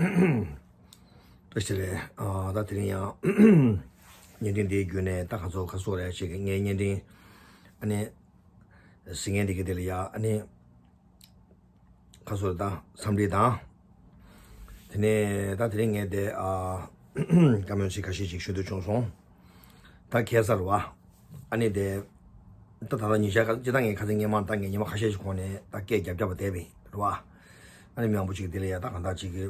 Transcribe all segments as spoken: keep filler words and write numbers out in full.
བཀྲ་ཤིས་བདེ་ལེགས། ཨ་ད་དེ་རིང་ཡང་བརྙན་འཕྲིན་འདིའི་བརྒྱུད་ནས་ད་ག་ཚོད་ག་ཚོད་རེད་ཅིག་ངའི་བརྙན་འཕྲིན་ཨ་ནི་གཟིགས་མཁན་འདི་ག་དེ་ལ་ཡ་ཨ་ནི་ག་ཚོད་ད་འཚམས་འདྲི་དང་། དེ་ནས་ད་དེ་རིང་ངས་དེ་ཨ་བཀའ་མོལ་ཚིག་ཁ་ཤས་ཅིག་ཞུ་འདོད་བྱུང་སོང་། ད་ཁ་སང་རེད་བ། ཨ་ནི་དེ་ད་ད་ལྟ་ཉིན་ཤས་ཀ་ཅི་ད་ངས་ཁ་སང་ངས་མ་ད་ངས་ཉི་མ་ཁ་ཤས་ཤིག་གོང་ནས་ད་སྐད་རྒྱབ་རྒྱབ་པ་བསྡད་པ་ཡིན་རེད་བ། ཨ་ནི་མི་མང་པོ་ཅིག་དེ་ལ་ཡ་ད་གང་ལྟར་ཅིག་གི་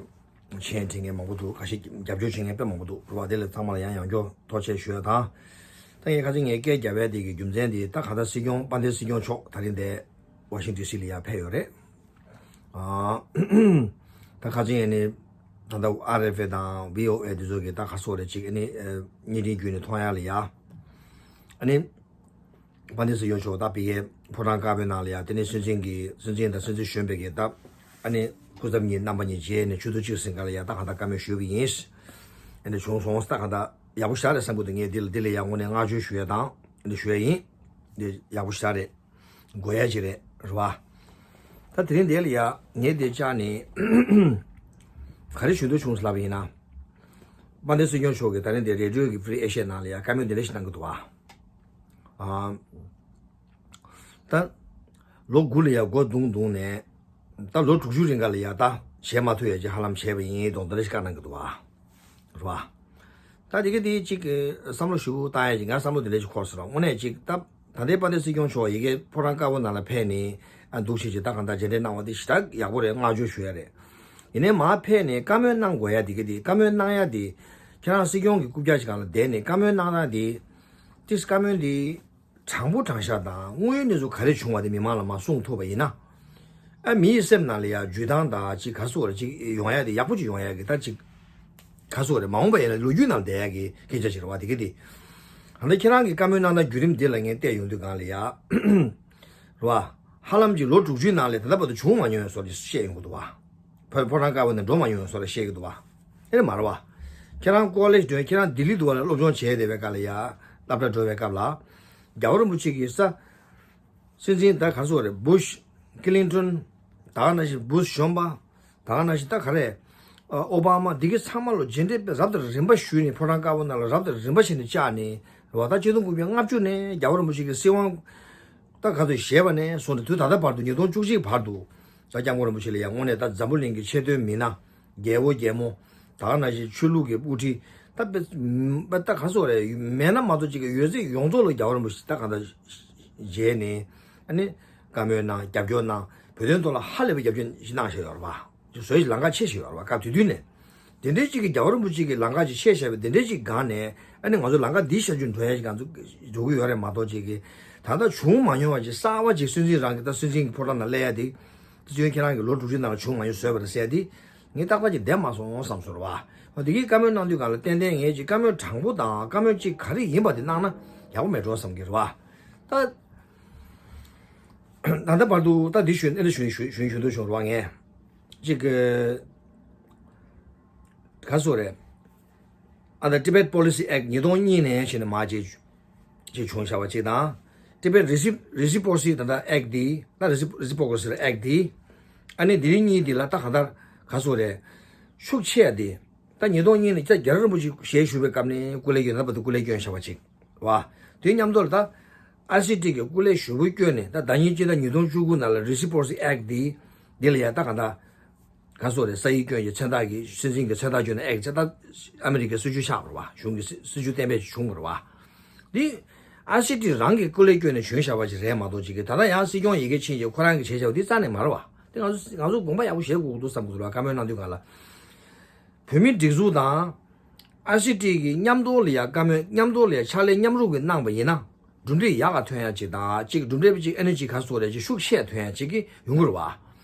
མཆན་བྲིས་མཁན་མང་པོ་འདུག་ཁ་ཤས་རྒྱབ་སྐྱོར་བྱེད་མཁན་དཔེ་མང་པོ་འདུག་རེད་བ། དེ་ལ་ཚང་མ་ལ་ཡང་ཡང་བསྐྱར་ཐུགས་རྗེ་ཆེ་ཞུ་ཡ་དང་། ད་ངས་ཁ་སང་ངས་སྐད་རྒྱབ་ཡ་དེ་གི་རྒྱུ་མཚན་དེ་ད་གང་ལྟར་སྲིད་སྐྱོང་དཔལ་ལྡན་སྲིད་སྐྱོང་མཆོག་ད་རིང་དེ་ཝ་ཤིང་ཌི་སི་ལ་ཡ་ཕེབས་ཡོད་རེད། ཨ་ད་ཁ་སང་ཨ་ནི་ད་ལྟ་ཨར་ཨེཕ་ཨེ་དང་བྷི་ཨོ་ཨེ་དེ་ཚོ་གི་ད་ག་ཚོད་རེད་ཅིག་ཨ་ནི་བརྙན་འཕྲིན་བརྒྱུད་ནས་མཐོང་ཡ་ལ་ཡ། ཨ་ནི་དཔལ་ལྡན་སྲིད་སྐྱོང་མཆོག་ད་ཕ་གིའི་ཕོ་བྲང་དཀར་པོའི་ནང་ལ་ཡ་དེ་ནས་སྲིད་འཛིན་གྱི་སྲིད་འཛིན་དང་སྲིད་འཛིན་གཞོན་པའི་གི་ད་ཨ་ནི་སྐུ་ཚབ་གཉིས་རྣམ་པ་གཉིས་མཇལ་ནས་ཆུ་ཚོད་གཅིག་ཟིན་ག་ལ་ཡ་ད་གང་ལྟར་བཀའ་མོལ་ཞུས་པ་ཡིན། ཨ་ནི་བྱུང་སོང་ད་གང་ལྟར་ཡག་པོ་ཞེ་དྲག་རེད་བསམ་གི་འདུག་ངས་འདི་ལ་འདི་ལ་ཡ་དངོས་གནས་བསྔགས་བརྗོད་ཞུ་ཡ་དང་ཨ་ནི་ཞུ་ཡ་ཡིན། འདི་ཡག་པོ་ཞེ་དྲག་རེད། དགོས་ཡ་ཅིག་རེད་རེད་བ། ད་དེ་རིང་འདི་ལ་ཡ་ངས་འདི་བཅར་ནས་ག་རེ་ཞུ་འདོད་བྱུང་ཟེར་ལབ་པ་ཡིན་ན། དཔལ་ལྡན་སྲིད་སྐྱོང་མཆོག་གིས་ད་རིང་འདི་རེ་ཌི་ཡོ་གི་ཕི་རི་ཨེ་ཤི་ཡ་ནང་ལ་ཡ་བཀའ་མོལ་འདི་འདྲ་ཞིག་གནང་གི་འདུག་བ། ཨ་ད་ལོ་དགུ་ལ་ཡ་འགོ་བརྡུང་བརྡུངས་ནས་ད་ལོ་དྲུག་ཅུ་རིང་ག་ལ་ཡ་ད་བྱེད་མ་ཐུབ་ཡ་ཅིག་ཧ་ལམ་བྱས་པ་ཡིན་མདོག་འདི་འདྲ་ཞིག་བཀའ་གནང་གི་འདུག་བ། རེད་བ། ད་དེ་ག་དེ་གཅིག་གི་བསམ་བློ་ཞིབ་པོ་བཏང་ཡ་ཅིག་ང་བསམ་བློ་དེ་འདྲ་ཞིག་འཁོར་སོང་ར། དངོས་གནས་ཅིག་ད་ད་ལྟའི་དཔལ་ལྡན་སྲིད་སྐྱོང་མཆོག་ཡ་གི་ཕོ་བྲང་དཀར་པོ་ནང་ལ་ཕེབས་ནས་ཨ་འདུག་བྱེད་ཅིག་ད་གང་ལྟར་མཇལ་འཕྲད་གནང་བ་དེ་ཞེ་དྲག་ཡག་པོ་རེད། བསྔགས་བརྗོད་ཞུ་ཡ་རེད། ཡིན་ནའི་མར་ཕེབས་ནས་བཀའ་མོལ་གནང་དགོས་ཡ་དེ་ག་དེ་བཀའ་མོལ་གནང་ཡ་དེ་ཁྱེད་རང་སྲིད་སྐྱོང་གི་རྐུབ་བཀྱག་ཅིག་སྒང་ལ་བསྡད་ནས་བཀའ་མོལ་གནང་ཡ་དེ་ཏིས་བཀའ་མོལ་དེ། དྲང་པོ་དྲང་བཞག་དང་དངོས་ཡོད་གནས་ཚུལ་ག་རེ་བྱུང་བ་དེ་མི་མང་ལ་མར་གསུངས་ཐུབ་པ་ཡིན་ན། ཨ་མི་ཡི་སེམས་ནང་ལ་ཡ་འཇོན་ཐང་དང་ཅིག་ག་རེ་ཟེར་དགོས་རེད། ཅིག་ཡོང་ཡ་དེ་ཡག་པོ་ཅིག་ཡོང་ཡ་གི་ད་ཅིག་ག་རེ་ཟེར་དགོས་རེད། མ་འོངས་པ་ཡིན་ན་ལོ་རྒྱུས་ནང་བསྡད་ཡ་གི་སྐད་ཆ་ཅིག་རེད་བ། དེ་ག་དེ། ད་ལྟ་ཁྱེད་རང་གི་བཀའ་མོལ་གནང་སྟངས་བརྒྱུད་རིམ་འདི་ལ་ངས་བལྟས་ཡོང་དུས་སྒང་ལ་ཡ། རེད་བ། ཧ་ལམ་གྱི་ལོ་དྲུག་ཅུའི་ནང་ལ་ད་ལྟ་བར་དུ་བྱུང་མ་མྱོང་བའི་བཟོ་འདྲ་བཤད་ཡོང་གི་འདུག་བ། ཕོ་ཕོ་བྲང་དཀར་པོ་ནས་འགྲོ་མ་མྱོང་བའི་བཟོ་འདྲ་བཤད་ཀྱི་འདུག་བ། ཨེ་རེད་མ་རེད་བ། ཁྱེད་རང་ཀོ་ལེཇ་འདོན་ཁྱེད་རང་ལྡི་ལི་འདུག་བ་ལ་སློབ་སྦྱོང་བྱས་བསྡད་པའི་སྐབས་ལ་ཡ། སློབ་གྲྭ་འགྲོ་བའི་སྐབས་ལ། རྒྱལ་བ་རིན་པོ་ཆེ་གི་ས། སྲིད་འཛིན་ད་ག་རེ་ཟེར་དགོས་རེད། བུ་ཤ། ཀི་ལིན་ཏོན། ད་ག་ནང་བཞིན་བུ་ཤ་གཞོན་པ། ད་ག་ནང་བཞིན་ད་ག་རེ། ཨ་ཨོ་བྷ་མ་འདི་གི་ཚང་མ་ལ་མཇལ་འཕྲད་རབ་དང་རིམ་པ་ཞུས་ནས་ཕོ་བྲང་དཀར་པོ་ནང་ལ་རབ་དང་རིམ་པ་བྱས་ནས་བཅར་ནས་རེད་བ། ད་ཆིག་སྟོང་དགུ་བརྒྱ་ལྔ་བཅུ་ནས་རྒྱལ་བ་རིན་པོ་ཆེ་གི་སྲིད་དབང་ད་ག་ཚོད་བཞེས་པ་ནས་བཟུང་ནས་དུས་ད་ལྟ་བར་དུ་ཉིས་སྟོང་བཅུ་གཅིག་བར་དུ་ད་སྐྱབས་མགོན་རིན་པོ་ཆེ་ལ་ཡང་དངོས་གནས་ད་འཛམ་བུ་གླིང་གི་ཆེས་མཐོའི་མི་སྣ། རྒྱལ་བོ་རྒྱལ་མོ། ད་ག་ནང་བཞིན་ཆོས་ལུགས་ཀྱི་དབུ་ཁྲིད། ད་དཔེ་ད་ག་ཚོད་རེད། མེད་ན་མ་གཏོགས་ཅིག་གི་ཡོད་ཚད་ཡོངས་རྫོགས་ལ་རྒྱལ་བ་རིན་པོ་ཆེ་ད་ག་འདྲ་མཇལ་ནས་ཨ་ནི་བཀའ་མོལ་གནང་རྒྱབ་སྐྱོར་གནང་བོད་དོན་ཐོག་ལ་ཧ་ལས་པའི་རྒྱབ་སྐྱོར་ཞིག་གནང་བཞག་ཡོད་རེད་བ། བཟོ་ཡི་ལམ་ཁ་ཕྱེ་བཞག་ཡོད་རེད་བ། སྐབས་དེ་དུས་ནས། དེ་འདྲའི་ཅིག་གི་རྒྱལ་བ་རིན་པོ་ཆེ་གི་ལམ་ཁ་ཅིག་ཕྱེ་བཞག་པའི་དེ་འདྲའི་ཅིག་སྒང་ནས་ཨ་ནི་ང་ཚོ་ལམ་ཁ་འདི་ཤར་རྒྱུ་འགྲོ་ཡ་ཞིག་ང་ཚོ་འགྲོ་གི་ཡོད་རེད་མ་གཏོགས་ཅིག་གི་ད་ལྟ་བྱུང་མ་མྱོང་བ་ཅིག་གསར་བ་ཅིག་སྲིད་འཛིན་རང་གི་ད་སྲིད་འཛིན་གྱི་ཕོ་བྲང་ནང་སླེབས་ཡ་དེ། སྲིད་སྐྱོང་ཁྱེད་རང་གི་ལོ་དྲུག་ཅུ་ནང་ལ་བྱུང་མ་མྱོང་བཟོས་པ་རེད་ཟེར་ཡ་དེ། ངས་ཏག་ཏག་ཅིག་བསྡད་མ་སོང་བསམ་སོང་རེད་བ། འོ་དེ་གི་བཀའ་མོལ་གནང་དུས་སྒང་ལ་ཏན་ཏན་ངས་ཅིག་བཀའ་མོལ་དྲང་པོ་དང་བཀའ་མོལ་ཅིག་ག་རེ་ཡིན་པ་དེ་གནང་ན་ཡག་པོ་མེད་འགྲོ་བསམ་གི་རེད་བ། ད། ད་ལྟ་བར་དུ་ད་འདི་ཞུ་ཨེ་འདྲ་ཞུ་ཞུ་ཞུ་ཞུ་འདོད་བྱུང་རེད་བ་ངས། ཅིག་གི་ག་རེ་ཟེར་དགོས་རེད། ཨ་ད་Tibet Policy Act ཉིས་སྟོང་གཉིས་ནས་བྱས་ནས་མར་ཅིག་ཅིག་བྱུང་བཞག་པ་ཅིག་དང་། Tibet Reci- Reciprocity ད་ལྟ་Act འདི་ད་Reci- Reciprocity Act འདི། ཨ་ནི་འདི་རིགས་གཉིས་འདི་ལ་ད་གང་ལྟར་ག་རེ་ཟེར་དགོས་རེད། ཤུགས་ཆེ་ཡ་འདི། ད་ཉིས་སྟོང་གཉིས་ནས་ད་རྒྱལ་བ་རིན་པོ་ཆེ་ཞལ་བཞུགས་པའི་སྐབས་ནས་སྐུ་ལས་བསྐྱོན་ད་བར་དུ་སྐུ་ལས་བསྐྱོན་བཞག་པ་ཅིག་རེད་བ། དེ་མཉམ་དུ་ལ་ད་ཨར་སི་ཊི་གི་སྐུ་ལས་ཞུ་སྐུལ་བསྐྱོན་ནས་ད་ཟླ་ཉིན་སྤྱི་ཟླ་ཉིས་སྟོང་བཅུ་དགུ་ནང་ལ་Reciprocity Act འདི་འདི་ལ་ཡ་ད་གང་ལྟར་ག་རེ་ཟེར་དགོས་རེད། ས་ཡིག་བསྐྱོན་གྱི་མཚན་རྟགས་ཀྱི་སྲིད་འཛིན་གྱི་མཚན་རྟགས་བསྐྱོན་ནས་Act ཅེས་ད་ཨ་མི་རི་ཀའི་སྲིད་བྱུས་ཆགས་པ་རེད་བ། གཞུང་གི་སྲིད་སྲིད་བྱུས་གཏན་འབེབས་ཅིག་བྱུང་བ་རེད་བ། འདི་ཨར་སི་ཊི་རང་གི་སྐུ་ལས་བསྐྱོན་ནས་བྱོན་བཞག་པ་ཅིག་རེད་མ་གཏོགས་ཅིག་གི་ད་ལྟ་ཡང་སྲིད་སྐྱོང་ཡི་གེ་ཕྱིན་བྱས་ཁོ་རང་གིས་བྱས་བཞག་པ་འདི་རྩ་ནས་མ་རེད་བ། དེ་ང་ཚོ་ང་ཚོ་དགོངས་པ་ཡག་པོ་བཞེས་དགོས་ཀྱི་འདུག་བསམ་གྱི་འདུག་ལ། བཀའ་མོལ་གནང་དུས་སྒང་ལ། བོད་མིའི་སྒྲིག་འཛུགས་དང་། ཨར་སི་ཊི་གི་མཉམ་དུ་ལ་ཡ་བཀའ་མོལ་མཉམ་དུ་ལ་ཡ་ཕྱག་ལས་མཉམ་རུབ་ཀྱི་གནང་པ་ཡིན་ན། གྲུབ་འབྲས་ཡག་ག་ཐོན་ཡ་ཅིག་དང་ཅིག་གྲུབ་འབྲས་ཅིག་ཨ་ནི་ཅིག་ག་རེ་ཟེར་དགོས་རེད། ཅིག་ཤུགས་ཆེ་ཐོན་ཡ་ཅིག་གི་ཡོང་གི་རེད་བ།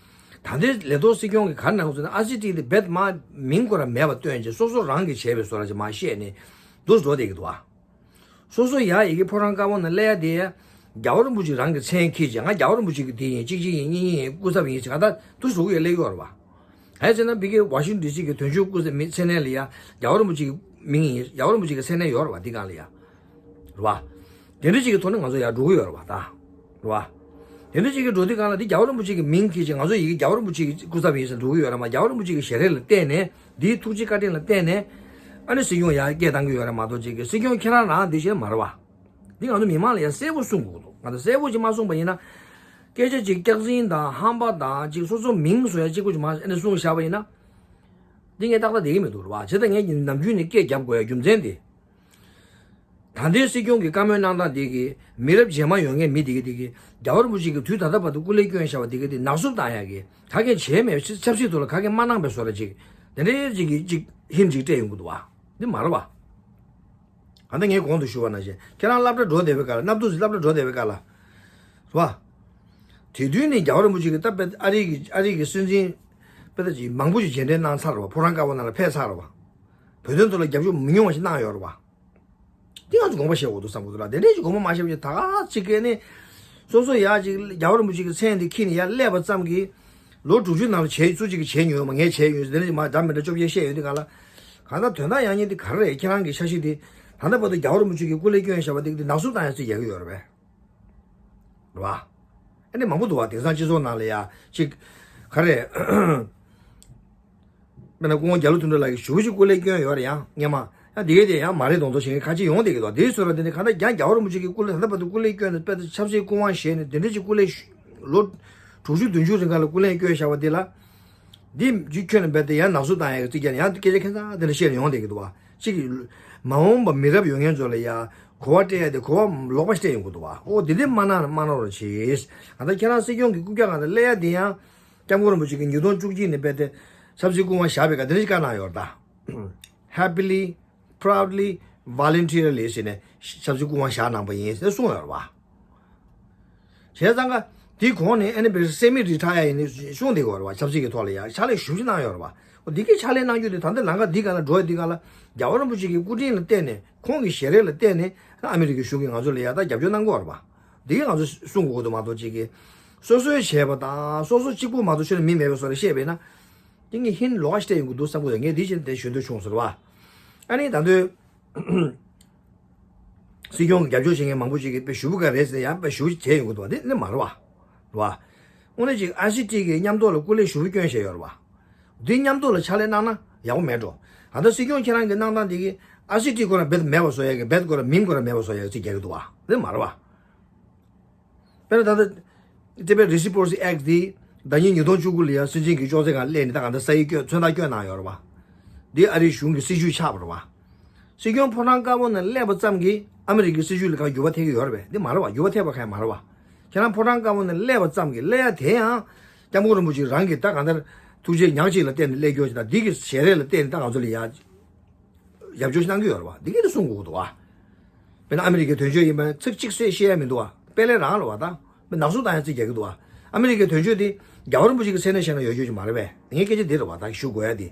ད་ལྟའི་ལས་ཐོག་སྲིད་སྐྱོང་གི་ག་རེ་གནང་གི་ཟེར་ན་ཨར་སི་ཊི་དེ་རྦད་མ་མིང་ཁོ་རང་མེད་པ་སྟོན་ཅིག་སོ་སོ་རང་གིས་བྱས་པའི་བཟོ་འདྲ་ཅིག་མར་བཤད་ནས་འདུག་བཟོ་བསྡད་ཀྱི་འདུག་བ། སོ་སོ་ཡ་ཡི་གེ་ཕོ་བྲང་དཀར་པོ་ནང་སླེབས་ཡ་དེ། རྒྱལ་བ་རིན་པོ་ཆེ་རང་གི་མཚན་འཁྱེར་བྱས་ང་རྒྱལ་བ་རིན་པོ་ཆེ་གི་དེ་ཡིན་གཅིག་གཅིག་ཡིན་གཉིས་གཉིས་ཡིན་སྐུ་ཚབ་ཡིན་ཟེར་གང་ལྟར་དུ་བཟོ་གི་ཡོད་སླེབས་ཀྱི་ཡོད་རེད་བ། གང་ཡིན་ཟེར་ན་ཕ་གིའི་ཝ་ཤིང་ཊོན་ཌི་སི་གི་དོན་གཅོད་སྐུ་ཚབ་མི་མཚན་གནས་ལ་ཡ་རྒྱལ་བ་རིན་པོ་ཆེ་གི་མིང་ཡིན། རྒྱལ་བ་རིན་པོ་ཆེ་གི་མཚན་གནས་ཡོད་རེད་བ་འདི་སྒང་ལ་ཡ། རེད་བ། དེ་འདྲ་ཅིག་གི་ཐོག་ནས་ང་ཚོ་ཡར་འགྲོ་གི་ཡོད་རེད་བ་ད། རེད་བ། དེ་འདྲ་ཅིག་གི་འགྲོ་དུས་སྒང་ལ་འདི་རྒྱལ་བ་རིན་པོ་ཆེ་གི་མིང་འཁྱེར་བྱས་ང་ཚོ་ཡི་གེ་རྒྱལ་བ་རིན་པོ་ཆེ་གི་སྐུ་ཚབ་ཡིན་ཟེར་འགྲོ་གི་ཡོད་རེད་མ། རྒྱལ་བ་རིན་པོ་ཆེ་གི་ཞལ་རས་ལ་བལྟས་ནས་ འདིའི་ཐུགས་རྗེ་བཀའ་དྲིན་ལ་བརྟེན་ནས་ཨ་ནི་སྲིད་སྐྱོང་ཡར་སྐད་བཏང་གི་ཡོད་རེད་མ་གཏོགས་ཅིག་གི་སྲིད་སྐྱོང་ཁྱེད་རང་རང་འདི་བྱས་མ་རེད་བ། འདི་ང་ཚོ་མི་མང་ལ་ཡང་གསལ་པོ་གསུང་དགོས་འདུག་ང་ཚོ་གསལ་པོ་ཅིག་མ་གསུངས་པ་ཡིན་ན། སྐད་ཆ་ཅིག་སྐྱག་རྫུན་དང་ཧམ་པ་དང་ཅིག་སོ་སོ་མིང་བཟོ་ཡ་གཅིག་པོ་ཅིག་མ་ཨ་ནི་གསུངས་བཞག་པ་ཡིན་ན། འདི་ངས་ཏག་ཏག་བསྡད་ཀྱི་མི་འདུག་རེད་བ། བྱས་ཙང་ངས་ནམ་རྒྱུན་ནས་སྐད་རྒྱབ་དགོས་ཡ་རྒྱུ་མཚན་དེ། ད་ལྟའི་སྲིད་སྐྱོང་གི་བཀའ་མོལ་གནང་སྟངས་དེ་གིས་མི་རབས་རྗེས་མ་ཡོང་མཁན་མི་དེ་གི་དེ་གི་རྒྱལ་བ་རིན་པོ་ཆེ་གི་དུས་ད་ལྟ་བར་དུ་སྐུ་ལས་བསྐྱོན་བཞག་པ་དེ་གི་དེ་ནག་བསུབ་བཏང་ཡ་གི་ག་གེ་བྱས་མེད། ཆབ་སྲིད་ཐོག་ལ་ག་གེ་མ་གནང་པའི་བཟོ་འདྲ་ཅིག་དེ་འདྲའི་ཅིག་གི་ཅིག་ཧིན་ཅིག་སྤྲད་ཡོང་གི་འདུག་བ། འདི་མ་རེད་བ། ད་ལྟ་ངས་གོང་དུ་ཞུས་པ་ནང་བཞིན་ཁྱེད་རང་སློབ་གྲྭ་འགྲོ་བསྡད་པའི་སྐབས་ལ་སྣབས་དུག་ཅིག་སློབ་གྲྭ་འགྲོ་བསྡད་པའི་སྐབས་ལ། རེད་བ། དེ་དུས་ནས་རྒྱལ་བ་རིན་པོ་ཆེ་གི་ད་དཔེ་ཨ་རི་གི་ཨ་རི་གི་སྲིད་འཛིན་དཔེ་ད་ཅིག་མང་པོ་ཞིག་མཇལ་འཕྲད་གནང་ཚར་རེད་བ། ཕོ་བྲང་དཀར་པོ་ནང་ལ་ཕེབས་ཚར་རེད་བ། བོད་དོན་ཐོག་ལ་རྒྱབ་སྐྱོར་མི་ཉུང་བ་ཞིག་གནང་ཡོད་རེད་བ། དེ་ང་ཚོ་དགོངས་པ་བཞེས་དགོས་འདུག་བསམ་གྱི་འདུག་ལ། དེ་འདྲས་ཀྱི་དགོངས་པ་མ་བཞེས་པ་ཅིག་ད་ག་ཅིག་གིས་ནི། སོ་སོ་ཡག་ཅིག་རྒྱལ་བ་རིན་པོ་ཆེ་གི་མཚན་དེ་འཁྱེར་ནས་ཡར་སླེབས་པ་ཙམ་གྱིས། ལོ་དྲུག་ཅུ་ནང་ལ་བྱས་ཚུལ་ཅིག་གིས་བྱས་མྱོང་ཡོད་མ། ངས་བྱས་ཡོད་དེ་འདྲས་ཅིག་མ་འདྲ་མི་འདྲ་བཅོ་བརྒྱད་བཤད་ཡོད་དེ་ག་ལ། གང་ལྟར་དོན་དག་ཡང་སྙིང་དེ་ག་རེ་རེད། ཁྱེད་རང་གི་འཆར་གཞི་དེ་ད་ལྟ་བར་དུ་རྒྱལ་བ་རིན་པོ་ཆེ་གི་སྐུ་ལས་བསྐྱོན་བཞག་པ་དེ་དེ་ནག་བསུབ་བཏང་ཡ་ཚུལ་རྒྱག་གི་ཡོད་རེད་པས། རེད་བ། ཨ་ནི་མང་པོ་འདུག་བ། དེང་སང་སྤྱི་ཚོགས་ནང་ལ་ཡ་ཅིག་ག་རེ། དཔེར་ན་སྐུ་ངོ་རྒྱ་ལོ་དོན་གྲུབ་ལགས་ཀྱིས་ཞུ་བ་ཞིག་སྐུ་ལས་བསྐྱོན་ཡོད་རེད་ཡང་སྔན་མ། ཡང་དེ་གས་དེ་ཡང་མ་རེད་མདོག་མདོག་བྱེད་མཁན་ཁ་ཅིག་ཡོང་བསྡད་ཀྱི་འདུག་དེའི་ཚོད་ལ་དེ་ནི་གང་ལྟར་ཀྱང་རྒྱལ་བ་རིན་པོ་ཆེ་གི་སྐུ་ལས་ད་ལྟ་བར་དུ་སྐུ་ལས་བསྐྱོན་ནས་དཔེ་ཆབ་སྲིད་སྐུ་དབང་བཞེས་ནས་དེ་འདྲ་ཅིག་སྐུ་ལས་ལོ་དྲུག་ཅུ་བདུན་ཅུ་རིང་ག་ལ་སྐུ་ལས་བསྐྱོན་བཞག་པ་དེ་ལ། འདི་རྒྱུ་ཁྱོན་ནས་རྦད་དེ་ཡང་ནག་བསུབ་བཏང་ཡག་གི་རྩིས་རྒྱག་ནས་ཡང་སྐད་ཆ་ཁྱད་མཚར་དེ་འདྲ་བཤད་ནས་ཡོང་བསྡད་ཀྱི་འདུག་བ། གཅིག་གིས་མ་འོངས་པ་མི་རབས་ཡོང་མཁན་ཚོ་ལ་ཡ་གོ་བ་སྤྲད་ཡ་དེ་གོ་བ་ལོག་པ་ཞིག་སྤྲད་ཡོང་གི་འདུག་བ། ཨོ་དེ་འདྲས་མ་གནང་ན་མ་གནང་རོགས་བྱེད། ད་ལྟ་ཁྱེད་རང་སྲིད་སྐྱོང་གི་རྐུབ་བཀྱག་སྒང་ལ་སླེབས་ཡ་དེ་ཡང་སྐྱབས་མགོན་རིན་པོ་ཆེ་གིས་ཉིས་སྟོང་བཅུ་གཅིག་ནས་རྦད་དེ་ཆབ་སྲིད་སྐུ་དབང་བཞག་པའི་སྐབས་དེ་འདྲ་ཞིག་བཀའ་གནང་ཡོད་རེད་ད། Happily, proudly, voluntarily ཟེར་ནས་ཆབ་སྲིད་སྐུ་དབང་བཞག་གནང་པ་ཡིན་ཟེར་གསུངས་ཡོད་རེད་བ། བྱས་ཙང་ཀ་དེའི་གོང་ནས་ཨ་ནི་བེ་སེ་མི་རི་ཊ་ཡར་ཡིན་ནས་གསུངས་བསྡད་ཡོད་རེད་བ། ཆབ་སྲིད་ཀྱི་ཐོག་ལ་ཡ་ཕྱག་ལས་ཞུ་ཞུ་གནང་ཡོད་རེད་བ། འོ་འདི་གའི་ཕྱག་ལས་གནང་རྒྱུ་དེ་ད་ལྟ་ལམ་ཁ་འདི་ག་ལ་འགྲོ་ཡ་འདི་ག་ལ་རྒྱལ་བ་རིན་པོ་ཆེ་གི་སྐུ་དྲིན་ལ་བརྟེན་ནས་ཁོང་གི་ཞལ་རས་ལ་བརྟེན་ནས་ཨ་མི་རི་ཀའི་གཞུང་གིས་ང་ཚོ་ལ་ཡ་ད་རྒྱབ་སྐྱོར་གནང་གི་ཡོད་རེད་བ། འདི་གའི་ང་ཚོ་གསུང་དགོས་འདུག་མ་གཏོགས་ཅིག་གི་སོ་སོའི་བྱས་པ་དང་སོ་སོ་གཅིག་པུ་མ་གཏོགས་ཕྱི་ལ་མི་མེད་པའི་བཟོ་འདྲ་བཤད་པས་ན། དེ་ངས་ཧིན་ལོག་ཤ་སྤྲད་ཡོང་གི་འདུག་བསམ་གི་འདུག་ངས་འདི་བཞིན་དེ་ཞུ་འདོད་བྱུང་ཟེར་བ། ཨ་ནི་ད་དུང་སྲིད་སྐྱོང་གི་རྒྱབ་སྐྱོར་བྱེད་མཁན་མང་པོ་ཞིག་གིས་དཔེ་ཞུ་བུ་ག་རེད་ཟེར་ཡང་དཔེ་ཞུ་བྱས་ཡོང་གི་འདུག་འདི་ནི་མ་རེད་བ། རེད་བ། དངོས་གནས་ཅིག་ཨ་སི་ཊི་གི་མཉམ་ཐོག་ལ་སྐུ་ལས་ཞུ་བུ་བསྐྱོན་བཞག་ཡོད་རེད་བ། འདི་མཉམ་ཐོག་ལ་ཕྱག་ལས་གནང་ན་ཡག་པོ་མེད་འགྲོ། ད་ལྟ་སྲིད་སྐྱོང་ཁྱེད་རང་གི་གནང་སྟངས་འདི་གིས་ཨ་སི་ཊི་ཁོ་རང་རྦད་མེད་པ་བཟོ་ཡ་གི་རྦད་ཁོ་རང་མིང་ཁོ་རང་མེད་པ་བཟོ་ཡ་གི་རྩིས་རྒྱག་གི་འདུག་བ། འདི་མ་རེད་བ། དཔེར་ན་ད་ལྟ་Tibet Reciprocity Act འདི་ཟླ་ཉིན་ཉིས་སྟོང་བཅུ་དགུ་ལ་ཡང་སྲིད་འཛིན་གྱི་ཅོག་ཙེ་སྒང་སླེབས་ནས་ད་གང་ལྟར་ས་ཡིག་བསྐྱོན་མཚོན་རྟགས་བསྐྱོན་གནང་ཡོད་རེད་བ། འདི་ཨ་རིའི་གཞུང་གི་སྲིད་བྱུས་ཆགས་པ་རེད་བ། སྲིད་སྐྱོང་ཕོ་བྲང་དཀར་པོ་ནས་སླེབས་པ་ཙམ་གྱིས་ཨ་མི་རི་ཀའི་སྲིད་བྱུས་ལ་གང་འགྱུར་བ་ཐེབས་ཀྱི་ཡོད་རེད་པས། འདི་མ་རེད་བ། འགྱུར་བ་ཐེབས་པ་གང་ཡང་མ་རེད་བ། ཁྱེད་རང་ཕོ་བྲང་དཀར་པོ་ནས་སླེབས་པ་ཙམ་གྱིས་སླེབས་ཡ་དེ་ཡང་སྐྱབས་མགོན་རིན་པོ་ཆེ་རང་གིས་ད་གང་ལྟར་ཐུགས་རྗེ་ཉག་གཅིག་ལ་བརྟེན་ནས་སླེབས་རྒྱུ་ཞིག་དང་འདི་གི་ཞལ་རས་ལ་བརྟེན་ནས་ད་ང་ཚོ་ལ་ཡ། རྒྱབ་སྐྱོར་ཞིག་གནང་གི་ཡོད་རེད་བ། འདི་གས་དེ་གསུང་དགོས་ཀྱི་འདུག་བ། དཔེར་ན་ཨ་མི་རི་ཀའི་དོན་གཅོད་ཡིན་པ་ཚིག་གཅིག་བཤད་ཤེས་ཡ་མི་འདུག་བ། དཔེ་ལས་རང་ལ་བ་དང་དཔེ་ནག་སུ་བཏང་ཡ་ཚིག་རྒྱག་གི་འདུག་བ། ཨ་མི་རི་ཀའི་དོན་གཅོད་དེ་རྒྱལ་བ་རིན་པོ་ཆེ་གི་མཚན་གནས་བཞག་ན་ཡོད་རྒྱུ་ཅིག་མ་རེད་པས། ངའི་སྐད་ཆ་འདི་རེད་བ། ད་ཞུ་དགོས་ཡ་དེ།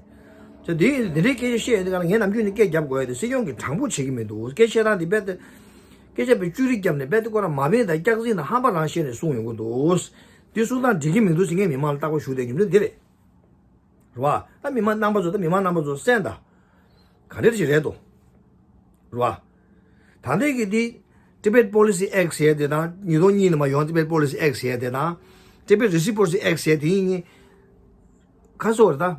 ཅེས་འདི་འདི་འདྲའི་སྐད་ཆ་བཤད་ཡོད་དུས་ག་ལ་ངས་ནམ་རྒྱུན་ནས་སྐད་རྒྱབ་དགོས་ཡ་དེ་སྲིད་སྐྱོང་གིས་དྲང་པོ་བྱེད་ཀྱི་མི་འདུག་སྐད་ཆ་དང་དེ་དཔེ་དེ། སྐད་ཆ་དཔེ་བཅུ་རིགས་བརྒྱབ་ནས་དཔེ་དེ་ཁོ་རང་མ་འཕེན་དང་སྐྱག་རྫུན་དང་ཧམ་པ་རང་བཤད་ནས་གསུངས་ཡོང་གི་འདུག་འདི་གསུང་སྟངས་འགྲིག་གི་མི་འདུག་ཟེར་ངས་མི་མང་ལ་བརྟག་པ་ཞུ་བསྡད་རྒྱུ་མཚན་འདི་རེད། རེད་བ། ད་མི་མང་རྣམ་པ་ཚོ་ད་མི་མང་རྣམ་པ་ཚོ་གསན་དང་། ག་འདྲ་ཞིག་རེད་དོ། རེད་བ། ད་ལྟའི་གི་འདི་Tibet Policy Act ཟེར་དེ་དང་ཉིས་སྟོང་གཉིས་ནས་མ་ཡོང་Tibet Policy Act ཟེར་དེ་དང་Tibet Reciprocity Act ཟེར་དེ་གཉིས་ཁ་སོ་རེད་ད།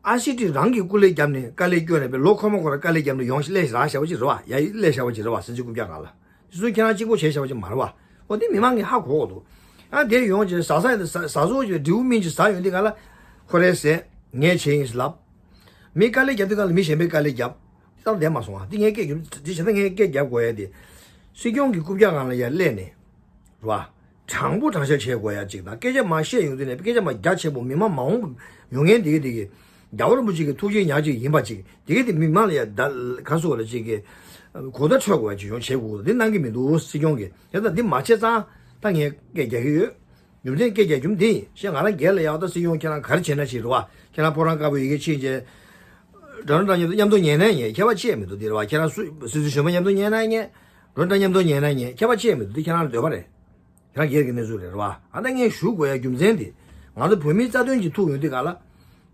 ཨ་སི་ཊི་རང་གི་སྐུ་ལས་བརྒྱབ་ནས་དཀའ་ལས་བསྐྱོན་ནས་པའི་ལོ་འཁོར་མ་འཁོར་དཀའ་ལས་བརྒྱབ་ནས་ཡོང་ཞིག་སླེབས་རག་བྱ་བ་ཅིག་རེད་བ། ཡ་ཡི་སླེབས་བྱ་བ་ཅིག་རེད་བ། སྲིད་འཛིན་རྐུབ་བཀྱག་སྒང་ལ། དེ་ཚོ་ཁྱེད་རང་གཅིག་པོ་བྱས་བྱ་བ་ཅིག་མ་རེད་བ། འོ་དེ་མི་མང་གིས་ཧ་གོ་གོ་འདུག་ཨ་དེ་ཡོང་ཅིག་ཟ་ས་ཡོད་དེ་ཟ་ཟ་ཟོ་ཅིག་འབྲས་བུ་སྨིན་ཅིག་ཟ་ཡོང་དེ་ག་ལ་ཁོ་རེ་ཟེར་ངས་བྱས་ཡིན་ཟེར་ལབ། མི་དཀའ་ལས་རྒྱབ་དེ་ག་ལ་མི་གཞན་པའི་དཀའ་ལས་རྒྱབ། ད་བསྡད་མ་སོང་ཨ་དེ་ངས་སྐད་རྒྱབ་དེ་བྱས་ན་ངས་སྐད་རྒྱབ་དགོས་ཡ་དེ། སྲིད་སྐྱོང་གི་རྐུབ་བཀྱག་སྒང་ལ་ཡར་སླེབས་ནས། རེད་བ། དྲང་པོ་དྲང་བཞག་བྱེད་དགོས་ཡ་གཅིག་དང་སྐད་ཆ་མ་བཤད་ཡོང་དུས་ནས་སྐད་ཆ་མ་རྒྱ་ཆེན་པོ་མི་མང་མ་འོངས་པ་ཡོང་མཁན་དེ་གི་དེ་གི་རྒྱལ་བ་རིན་པོ་ཆེ་གི་ཐུགས་རྗེ་ཉག་གཅིག་ཡིན་པ་ཅིག་དེ་གི་དེ་མི་མང་ལ་ཡ་ད་ག་སོ་ལ་ཅིག་གི་གོ་བརྡ་འཕྲོད་དགོས་ཡ་ཅིག་ཡོང་བྱེད་དགོས་འདི་གནང་གི་མི་འདུག་སྲིད་སྐྱོང་གི་ཡ་ད་འདི་མ་བྱས་ཙང་ད་ངས་སྐད་རྒྱག་གི་ཡོད། རྒྱུ་མཚན་སྐད་རྒྱག་རྒྱུ་འདི་ཡིན་ཞེས་ང་རང་སྒེར་ལ་ཡ་ད་སྲིད་སྐྱོང་ཁྱེད་རང་ག་རེ་བྱས་ན་ཅིག་རེད་བ་ཁྱེད་རང་ཕོ་བྲང་དཀར་པོའི་ཡི་གེ་ཕྱིན་རྗེས། འདྲ་འདྲ་མཉམ་དུ་མཉམ་དུ་ཉན་ན་ཉན་ཁྱད་པར་ཆེ་མི་འདུག་འདི་རེད་བ་ཁྱེད་རང་སུ་སྲིད་ཟུར་གཞོན་པ་མཉམ་དུ་ཉན་ན་ཉན། འདྲ་འདྲ་མཉམ་དུ་ཉན་ན་ཉན་ཁྱད་པར་ཆེ་མི་འདུག་འདི་ཁྱེད་རང་ལ་འདོད་པ་རེད། ཁྱེད་རང་སྒེར་གྱི་གནས་ཚུལ་རེད་རེད་བ། ཨ་ད་ངས་ཞུ་དགོས་ཡ་རྒྱུ་མཚན་དེ། ང་ཚོ་བོད་མིའི་རྩ་དོན་གྱི་ཐུག་ཡོང་དུས་ག་ལ།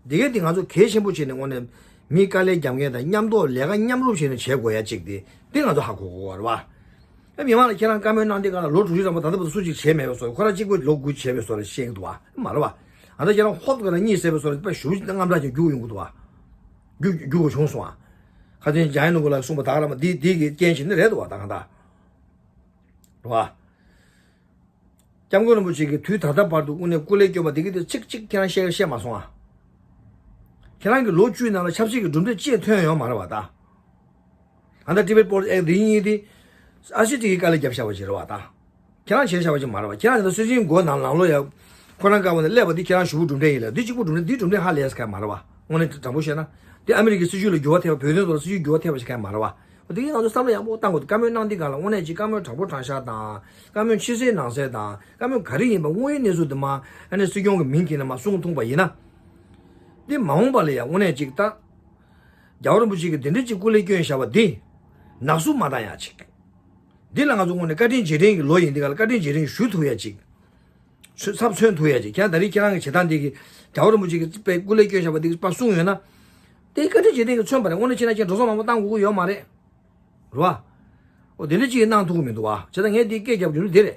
འདི་གས་དེ་ང་ཚོ་གལ་ཆེན་པོ་བྱས་ནས་དངོས་གནས་མི་དཀའ་ལས་རྒྱབ་མཁན་དང་མཉམ་དུ་ལས་ཀ་མཉམ་རུབ་བྱས་ནས་བྱེད་དགོས་ཡ་གཅིག་དེ་དེ་ང་ཚོ་ཧ་གོ་དགོས་པ་རེད་བ། ཨ་མི་མང་ལ་ཁྱེད་རང་བཀའ་མོལ་གནང་དུས་ག་ལ་ལོ་དྲུག་ཅུ་རིང་པོ་ད་ལྟ་བར་དུ་སུ་གཅིག་བྱས་མེད་པའི་བཟོ་ཁོ་རང་གཅིག་པོས་ལོ་དགུ་བྱས་པའི་བཟོ་ལ་བཤད་ཀྱི་འདུག་བ་མ་རེད་བ། ཨ་ད་ཁྱེད་རང་ཧོབ་ཏེ་ག་ལ་གཉིད་སད་པའི་བཟོ་ལ་དཔེ་ཞུ་དངངས་སྐྲག་ཅིག་རྒྱུག་ཡོང་གི་འདུག་བ། རྒྱུ་རྒྱུ་དགོས་བྱུང་སོང་ཨ། ཁ་སང་འཇམ་དབྱངས་ནོར་བུ་ལགས་གསུངས་པ་དག་ལ་མ་འདི་འདི་གི་རྐྱེན་བྱས་ནི་རེད་འདུག་བ། ད་གང་ལྟར་རེད་བ། སྐྱབས་མགོན་རིན་པོ་ཆེ་གིས་དུས་ད་ལྟ་བར་དུ་དངོས་གནས་སྐུ་ལས་བསྐྱོན་པ་འདི་གི་དེ་གཅིག་གཅིག་ཁྱེད་རང་བཤད་བཤད་མ་སོང་ཨ། ཁྱེད་རང་གི་ལོ་བཅུའི་ནང་ལ་ཆབ་སྲིད་ཀྱི་གྲུབ་འབྲས་ཅི་ཡང་ཐོན་ཡོད་མ་རེད་བ་ད། ད་ལྟ་ཊི་བེཊ་པོ་ལིསི་ཨེག་ཊི་འདི་གཉིས་དེ་ཨ་སི་ཊི་གིས་དཀའ་ལས་བརྒྱབ་བཞག་པ་ཞིག་རེད་བ་ད། ཁྱེད་རང་བྱས་བཞག་པ་ཞིག་མ་རེད་བ། ཁྱེད་རང་དེ་ཚོ་སྲིད་འཛིན་མགོ་ནང་ནང་ལོགས་ཡ་ཁོ་རང་ཀ་བ་ནས་སླེབས་པ་འདི་ཁྱེད་རང་ཞུ་བོ་གྲུབ་འབྲས་ཡིན་ལ། འདི་གཅིག་པོ་གྲུབ་འབྲས་འདི་གྲུབ་འབྲས་ཧ་ལས་ས་ཁ་མ་རེད་བ། དངོས་གནས་དྲང་པོ་བཤད་ན་འདི་ཨ་མི་རི་ཀའི་སྲིད་བྱུས་ལ་འགྱུར་བ་ཐེབས་པ། བོད་དོན་ཐོག་ལ་སྲིད་བྱུས་འགྱུར་བ་ཐེབས་པ་ཞིག་ཁ་མ་རེད་བ། འོ་དེ་གིས་ང་ཚོ་བསམ་བློ་ཡག་པོ་བཏང་དགོས། བཀའ་མོལ་གནང་དུས་སྒང་ལ་དངོས་གནས་ཅིག་བཀའ་མོལ་དྲང་པོ་དྲང་བཞག་དང་། བཀའ་མོལ་ཕྱི་གསལ་ནང་གསལ་དང་། བཀའ་མོལ་ག་རེ་ཡིན་པ་དངོས་ཡོད་གནས་ཚུལ་དེ་མ་ཨ་ནི་སྲིད་སྐྱོང་གི་མིང་གིས་ནས་མ་གསུངས་ཐུབ་པ་ཡིན་ན། འདི་མ་འོངས་པ་ལ་ཡང་དངོས་གནས་ཅིག་ད་རྒྱལ་བ་རིན་པོ་ཆེ་གིས་འདི་འདྲ་ཅིག་སྐུ་ལས་བསྐྱོན་བཞག་པ་འདི་ནག་བསུབ་མ་བཏང་ཡག་ཅིག། འདི་ལ་ང་ཚོ་དངོས་གནས་བཀའ་དྲིན་རྗེས་དྲན་གྱི་ལོ་ཡིན། འདི་ག་ལ་བཀའ་དྲིན་རྗེས་དྲན་ཞུ་ཐུབ་ཡག་ཅིག། ཚུ་ཚབ་མཚོན་ཐུབ་ཡག་ཅིག། ཁྱེད་རང་ད་རེས་ཁྱེད་རང་གི་བྱེད་སྟངས་འདི་གིས་རྒྱལ་བ་རིན་པོ་ཆེ་གིས་དཔེ་སྐུ་ལས་བསྐྱོན་བཞག་པ་འདི་གིས་ཕར་གསུངས་ཡོད་ན། དེ་བཀའ་དྲིན་རྗེས་དྲན་གྱིས་མཚོན་པ་རེད། དངོས་གནས་བྱས་ན་ཁྱེད་འགྲོ་སོང་མང་པོ་བཏང་དགོས་ཀྱི་ཡོད་མ་རེད། རེད་བ། འོ་དེ་འདྲ་ཅིག་གནང་ཐུབ་ཀྱི་མི་འདུག་བ། བྱས་ཙང་ངས་འདི་སྐད་རྒྱབ་རྒྱུ་ནི་འདི་རེད།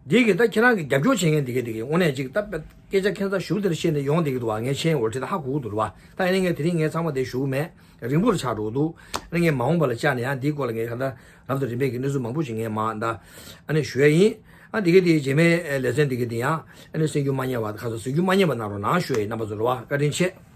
འདི་གིས་ད་ཁྱེད་རང་གི་རྒྱབ་སྐྱོར་བྱེད་མཁན་འདི་གས་འདི་གས་དངོས་གནས་ཅིག་ད་དཔེ་སྐད་ཆ་ཁྱད་མཚར་ཞེ་པོ་དེ་འདྲ་བཤད་ནས་ཡོང་བསྡད་ཀྱི་འདུག་བ། ངས་མཁྱེན་ཡོད་རེད་ད་ཧ་གོ་གི་འདུག་རེད་བ། ད་ཡིན་ནའི་ངས་དེ་རིང་ངས་ཚང་མ་དེ་ཞུ་གི་མེད། རིང་པོ་རུ་ཆགས་འགྲོ་གི་འདུག། ཨ་ནི་ངས་མ་འོངས་པ་ལ་བཅར་ནས་ཡང་འདིའི་སྐོར་ལ་ངས་གང་ལྟར་རབ་དང་རིམ་པས་ཀྱི་གནས་ཚུལ་མང་པོ་ཞིག་ངས་མ་ད་ཨ་ནི་ཞུ་ཡ་ཡིན། ཨ་འདི་གས་འདི་རྗེས་མའི་ལེ་ཚན་འདི་གས་འདི་ཡང་ཨ་ནི་གསན་རྒྱུ་མ་བསྙེལ་བ། ཁ་སང་གཟིགས་རྒྱུ་མ་བསྙེལ་བ་གནང་རོགས་གནང་ཞུ་ཡ་ཡིན། རྣམ་པ་ཚོ་རེད་བ། བཀའ་དྲིན་ཆེ།